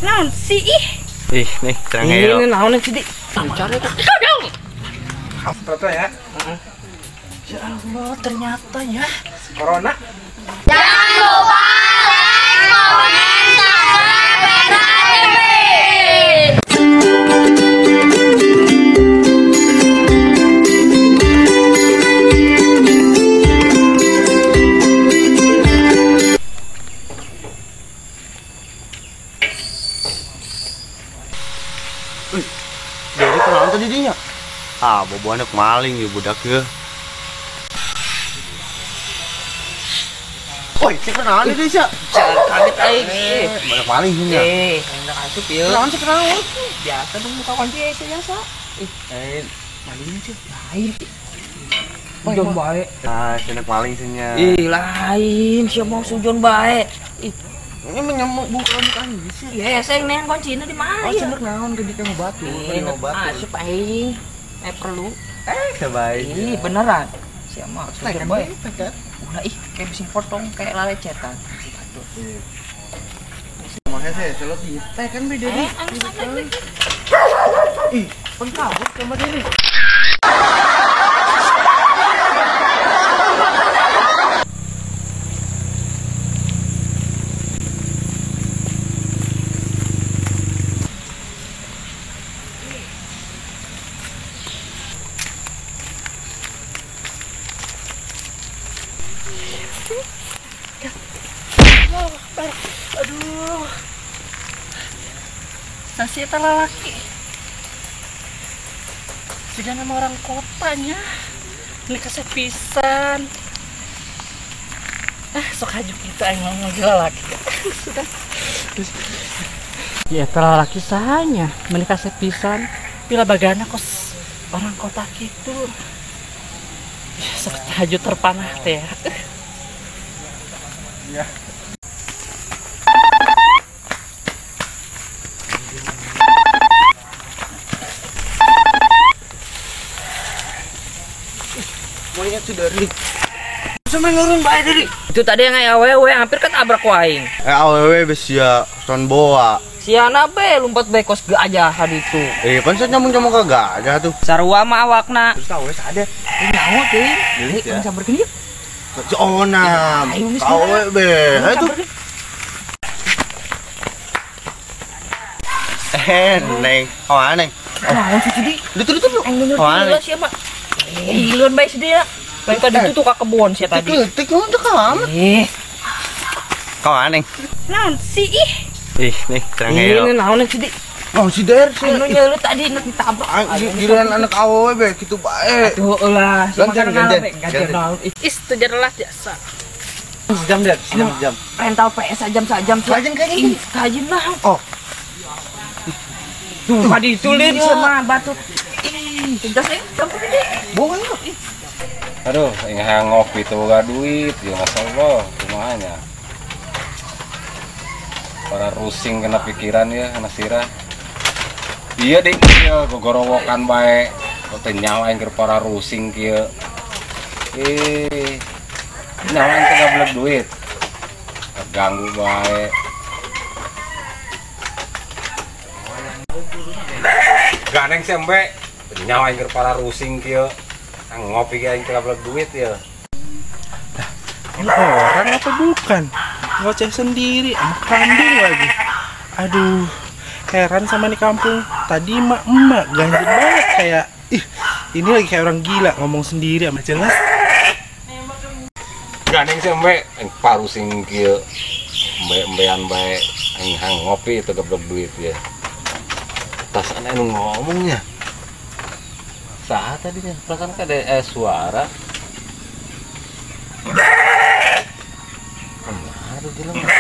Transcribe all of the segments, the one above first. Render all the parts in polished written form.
Naon sih ih? Ih, nih terang ayo. Ini naon sih di? Cari tuh. Apa ya? Ya Allah, ternyata ya. Corona. Jangan lupa like, comment, subscribe, dan share. Jadi kenalan tadi dinya. Ah, bobo anak maling ya budak ya. Woi, cek kenalan di desa. Jangan kaget aing. Banyak maling sih ya. Enak asup ya. Kenalan sih kenalan. Biasa dong buka kunci itu biasa. Maling sih lain. Sujon bae. Ah, enak maling sih nya. Ih, lain siapa mau sujon bae. Ih, ini menyamuk bukan sih. Ya, saya neng kuncinya di mana? Oh, cenderung naon ke dikang batu. Asup aing. Perlu. Kebaik. Ih, beneran. Siapa sujon bae. Ulah ih, kayak mesin potong, kayak lalecetan. Makanya saya selalu di kan beda nih. Ih, pengkabut sama dia nih. Aduh, nasi eta lalaki sudah nama orang kotanya ini kasih pisan. Sok haju kita yang ngomong lalaki sudah ya lalaki sahanya menikah pisan bila bagana kos orang kota gitu ya, sok haju terpanah teh ya. Monyet sudah dari. Sampai nurun bae dari. Itu tadi yang awewe hampir kan tabrak waing. Awewe bes ya son boa. Siana be lompat bae kos gajah tadi itu. Pan saya nyambung-nyambung ke gajah tuh. Sarua mah awakna. Terus tahu wes ada. Nyawa teuing. Kan samperkeun yeuh. Ona. Tahu be. Itu. Neng, kawan neng. Naon sih tadi? Itu. Kawan. Giliran baik sedih ya. Baik tadi itu tuh ke kebun sih tadi. Tik untuk kamu. Kawan neng. Naon sih ih? Ih, nih terang ayo. Ini naon sih di? Oh si der sih. Anu nyelut tadi nek ditabrak. Giliran anak awewe be kitu bae. Aduh lah, gantian. Is jelas jasa. Sejam der, sejam. Rental PS jam sejam. Kajin kayaknya. Kajin lah. Oh. Tuh tadi tulin sama batu. Ih, tuntas sampai gede. Bohong. Aduh, ini hayang ngopi tuh boga duit, ya masalah kumaha nya. Para rusing kena pikiran ya, kena sirah. Iya deh, kieu gogorowokan bae. Teh nyawa aing keur para rusing kieu. Nyawa aing teh gablek duit. Terganggu bae. Ganeng sih embe. Nyawa aing keur para rusing kieu. Ngopi ge aing teu duit ya. Lah, ini orang apa bukan? Ngoceh sendiri sama kambing lagi. Aduh, heran sama nih kampung. Tadi emak-emak ganjen banget kayak ih, ini lagi kayak orang gila ngomong sendiri sama jelas. Gandeng sih embe, aing parusing kieu. Embe-embean bae aing hang ngopi teu gablek duit ya. Tas anu ngomongnya. Saat tadinya perasaan kan ada suara. Kemana tuh jelema?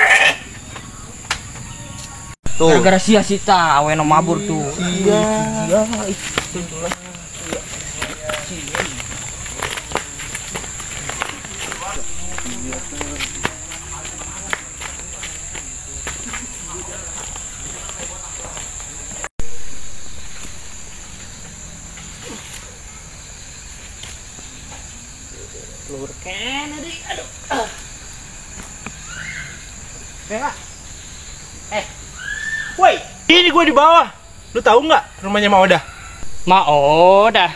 Tuh. Gara-gara sia sita awe no mabur tuh. Iya. Itu lah. Telur Kennedy, aduh. Bella. Woi, ini gue di bawah. Lu tahu nggak rumahnya Ma Odah? Ma Odah.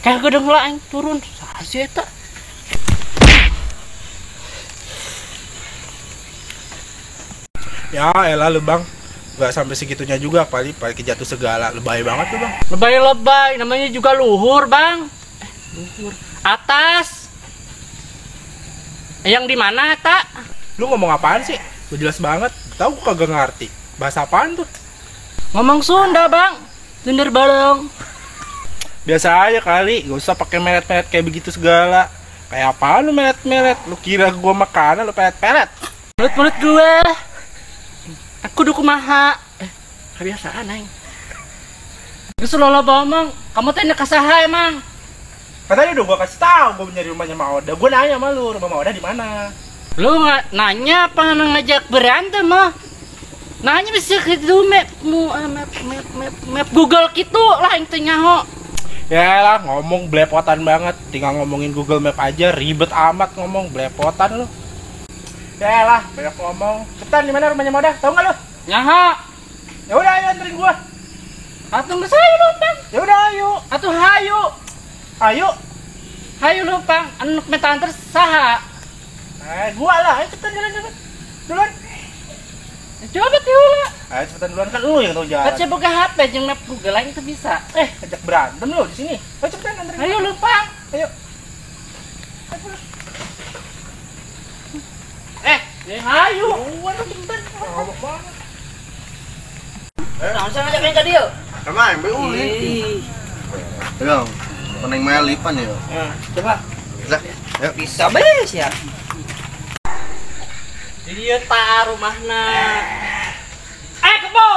Kayak gedung lah aing turun. Saha sih eta? Ya elah lu bang, nggak sampai segitunya juga, paling paling jatuh segala, lebay banget tuh bang. Lebay-lebay, namanya juga luhur bang. Luhur. Atas. Yang di mana tak? Lu ngomong apaan sih? Lu jelas banget, tahu gua kagak ngerti. Bahasa apaan tuh? Ngomong Sunda bang, Sunda balong. Biasa aja kali, gak usah pakai meret-meret kayak begitu segala. Kayak apaan lu meret-meret? Lu kira gua makanan lu peret-peret? Mulut-mulut gua. Aku duku maha. Kebiasaan aing. Geus lolo ngomong, kamu teh nek kasaha emang? Katanya udah gua kasih tahu gua nyari rumahnya Ma Odah. Gua nanya sama lu, rumah Ma Odah di mana? Lu nggak nanya apa ngajak berantem mah? Nanya bisa gitu map map Google gitu lah yang teh nyaho. Ya lah, ngomong belepotan banget. Tinggal ngomongin Google Map aja ribet amat ngomong belepotan lu. Ya lah, banyak ngomong. Cepetan, di mana rumahnya Ma Odah? Tahu nggak lu? Nyaho. Ya udah ayo anterin gua. Atuh geus hayu lumpang. Ya udah ayo. Atuh hayu. Ayo. Hayu lumpang, anu minta anter saha? Gua lah, ayo cepetan jalan cepetan. Duluan. Coba tiula. Ayo cepetan duluan kan lu yang tahu jalan. Baca buka HP jeung map Google aing teu bisa. Ajak berantem lu di sini. Ayo cepetan anterin. Ayo lumpang. Ayo. Ayo. Cepetan. Ngomong banget. Langsung aja main ka dieu. Kemana yang ulin? Pegang. Peneng melipan ya. Coba. Lah, yuk. Bisa bes ya. Dia ta rumahna. Kebo.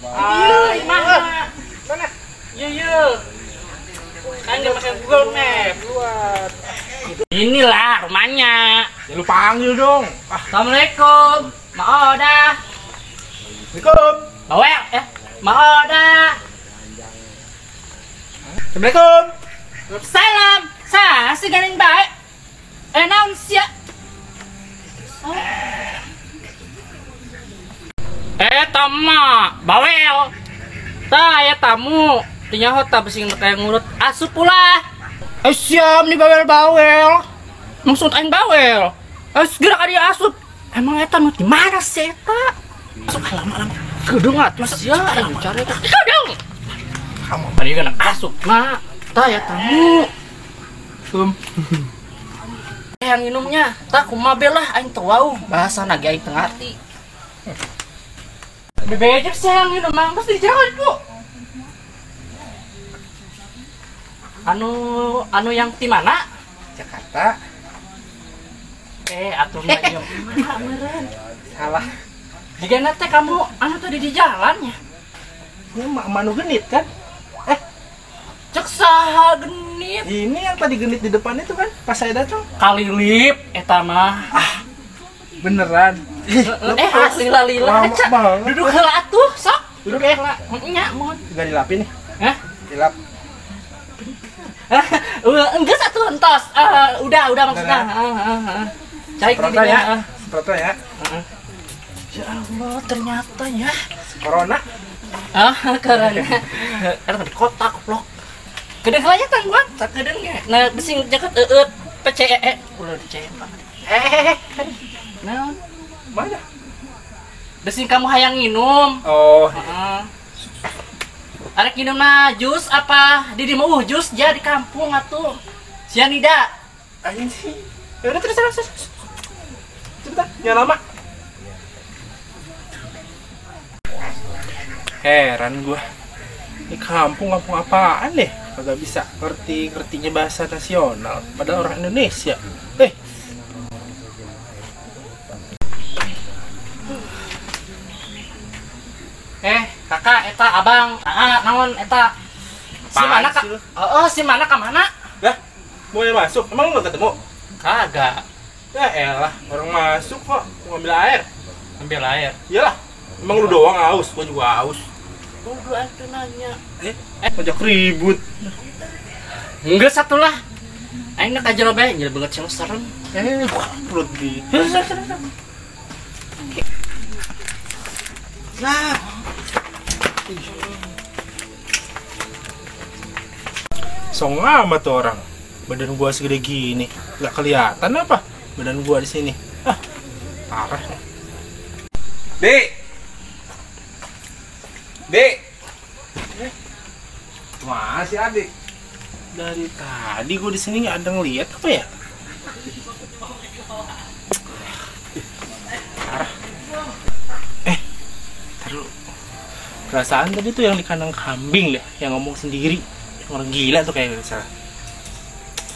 Ieu imahna. Mana? Ieu ieu. Kan dia pakai Google Map. Keluar. Inilah rumahnya. Ya lu panggil dong. Assalamualaikum. Ma Odah. Assalamualaikum. Bawel Ma Odah. Assalamualaikum. Salam. Sa si ganing bae. Naon sia? Tama, bawel. Ta aya tamu. Teu nyaho ta beusi kayak ngurut asup pula. Siam nih bawel-bawel. Maksud aing bawel. Segera ka dia asup. Emang eta nu di mana sih eta? Asup lama-lama. Gedung atuh sia aing cari eta. Gedung. Kamu tadi kan asup mah. Ta ya tamu. Yang minumnya, tak kumaha lah aing teu wau bahasa ge aing teu ngarti. Bebe aja sih yang minum mang terus dijeroan Bu. Anu yang di mana? Jakarta. Atuh mah ieu mah meureun. Salah. Jigana teh kamu anu tadi di jalannya. Ini mak manu genit kan? Cek saha genit. Ini yang tadi genit di depan itu kan pas saya datang. Kalilip eta mah. Beneran. Lila-lila. Duduk heula atuh, sok. Duduk ya. Nya mohon. Enggak dilapin nih. Hah? Dilap. Enggak satu entos. Udah maksudnya. Cai Semprot ya. Semprot ya. Ya Allah, ternyata ya. Corona. Corona. Karena di kota goblok. Kedeng aja tangguan, tak kedeng ge. Nah, besing jaket eueut PCE. Ulah dicen banget. Naon? Mana? Besing kamu hayang minum. Oh. Heeh. Arek minum na jus apa? Di mau jus ja di kampung atuh. Sianida. Anjing sih. Ya udah terus terus. Cepetan, jangan lama. Heran gua. Ini kampung apaan deh? Kagak bisa ngerti-ngertinya bahasa nasional padahal orang Indonesia. Kakak eta abang, naon eta? Si mana kak? Oh, si mana ka mana? Lah, mau masuk? Emang lu gak ketemu? Kagak. Ya elah, orang masuk kok, mau ngambil air. Ambil air. Iyalah, emang lu doang haus, gua juga haus. Bodoh atuh nanya. Ngajak ribut. Enggak satu lah. Aing nek aja bae, jadi banget sing serem. Perut di. Nah. Song amat tuh orang. Badan gua segede gini, nggak kelihatan apa badan gua di sini. Ah, parah. Dek. Dek. Masih adik. Dari tadi gua di sini nggak ada ngeliat apa ya? Parah. Taruh. Perasaan tadi tuh yang di kandang kambing deh, yang ngomong sendiri. Orang gila tuh kayak gitu salah.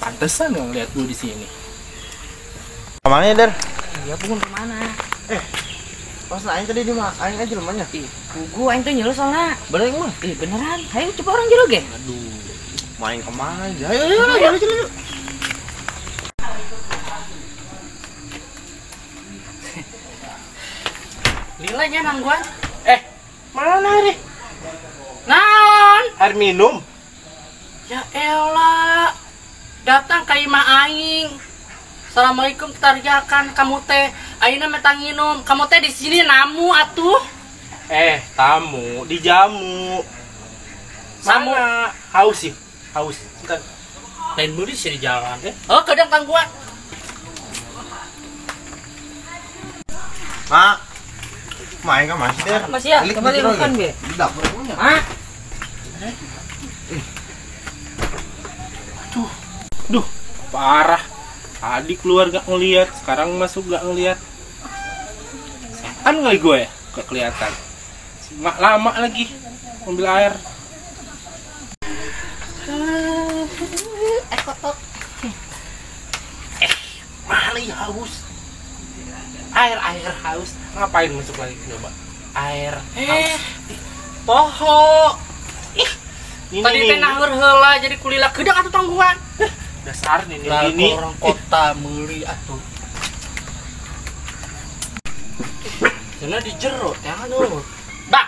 Pantesan nggak ngeliat gue di sini. Kemana ya, Der? Iya, bukan kemana? Pas aing tadi di mah, aing aja lemahnya. Ih, pugu aing tuh nyelu soalnya. Bener mah? Ih, beneran. Ayo coba orang jero ge. Aduh, main kemana aja? Ayo, ayo, ayo, ayo, ayo. Lilanya nangguan. Mana nih? Naon? Air minum. Ya elah. Datang ka imah aing. Assalamualaikum tariakan kamu teh. Ayeuna meta nginum. Kamu teh di sini namu atuh. Tamu dijamu. Samu. Mana? Haus sih. Haus. Bukan. Lain budi sih di jalan. Oh, kadang tangguan. Mak. Main ka masih, Der? Masih ya, kembali makan ge. Di dapur punya. Mak. Duh, parah. Tadi keluar gak ngeliat, sekarang masuk gak ngeliat. Setan kali gue ya, gak kelihatan. Mak lama lagi ambil air. Kotok. Mana ya haus? Air haus. Ngapain masuk lagi coba? Air haus. Poho. Ih, tadi teh naheur heula jadi kulila keudang atuh tangguhan. Dasar nih ini orang kota meuli atuh. Cenah di jero teh anu. Bak.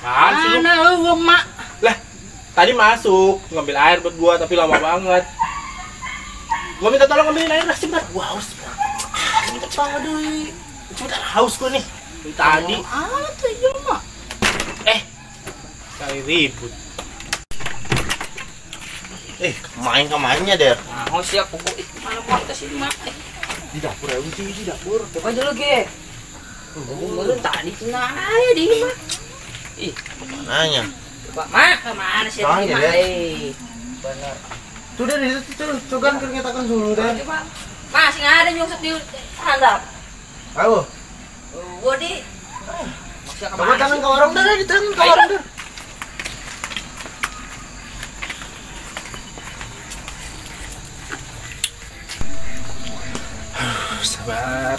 Mana eueuh mak? Lah, tadi masuk ngambil air buat gua tapi lama banget. Gua minta tolong ngambilin air lah sebentar. Gua haus. Minta tolong deui. Sebentar haus gua nih. Tadi. Ah, tuh ieu mah. Cari ribut. Main kemana Der? Nah, oh siap pugu. Mana buat ke sini mak? Di dapur ya, di dapur. Coba dulu ge. Meureun tadi cenah aya di imah. Ih, nanya. Coba mak kemana sih di imah? Bener. Tuh Der, itu tuh, cogan keur ngetakeun dulu Der. Coba. Mas, sing ada nyungsep di handap. Ayo. Gua di. Coba tangan ke warung Der, di tangan ke warung Der.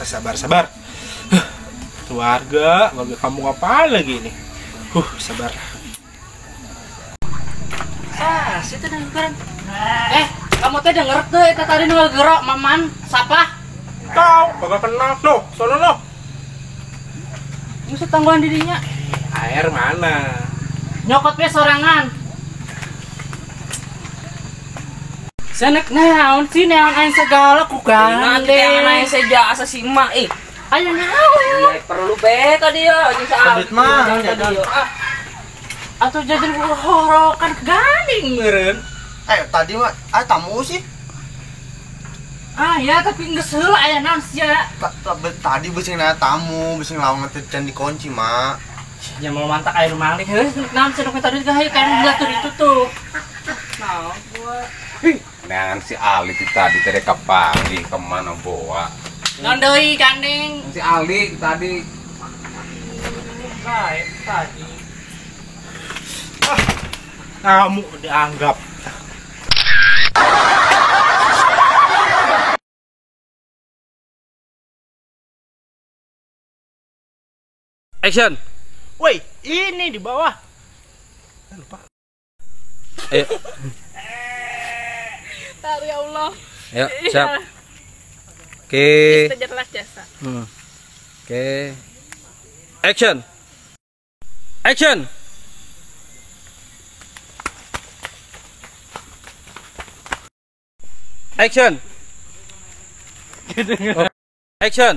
Sabar. Keluarga kamu apa lagi ini? Sabar. Ah, situ dengeran. Kamu teh denger teu eta tadi nu gerak maman sapa? Tahu, kagak kenal. No, sono no. Geus tangguhan dirinya. Air mana? Nyokot we sorangan. Senek naon sih naon aing segala ku gandeng. Naon aing seja asa si emak ih. Ayo naon. Iya perlu be ka dieu jeung saha. Duit mah. Atuh jajan ku horokan gandeng meureun. Tadi mah tamu sih. Ah ya tapi geus heula aya naon sia. Tadi beuseung na tamu, beuseung lawang teh can dikunci, Mak. Nya mau mantak air maling. Heuh naon cenah tadi hayu kan diatur itu tuh. Naon gua. Neangan si Ali tadi tadi kapanggih kemana boa. Non deui gandeng. Si Ali tadi. Baik tadi. Kamu dianggap. Action. Woi, ini di bawah. Lupa. Ayo. Ya Allah. Ayo, siap. Oke. Jasa. Oke. Action. Action. Action. Action.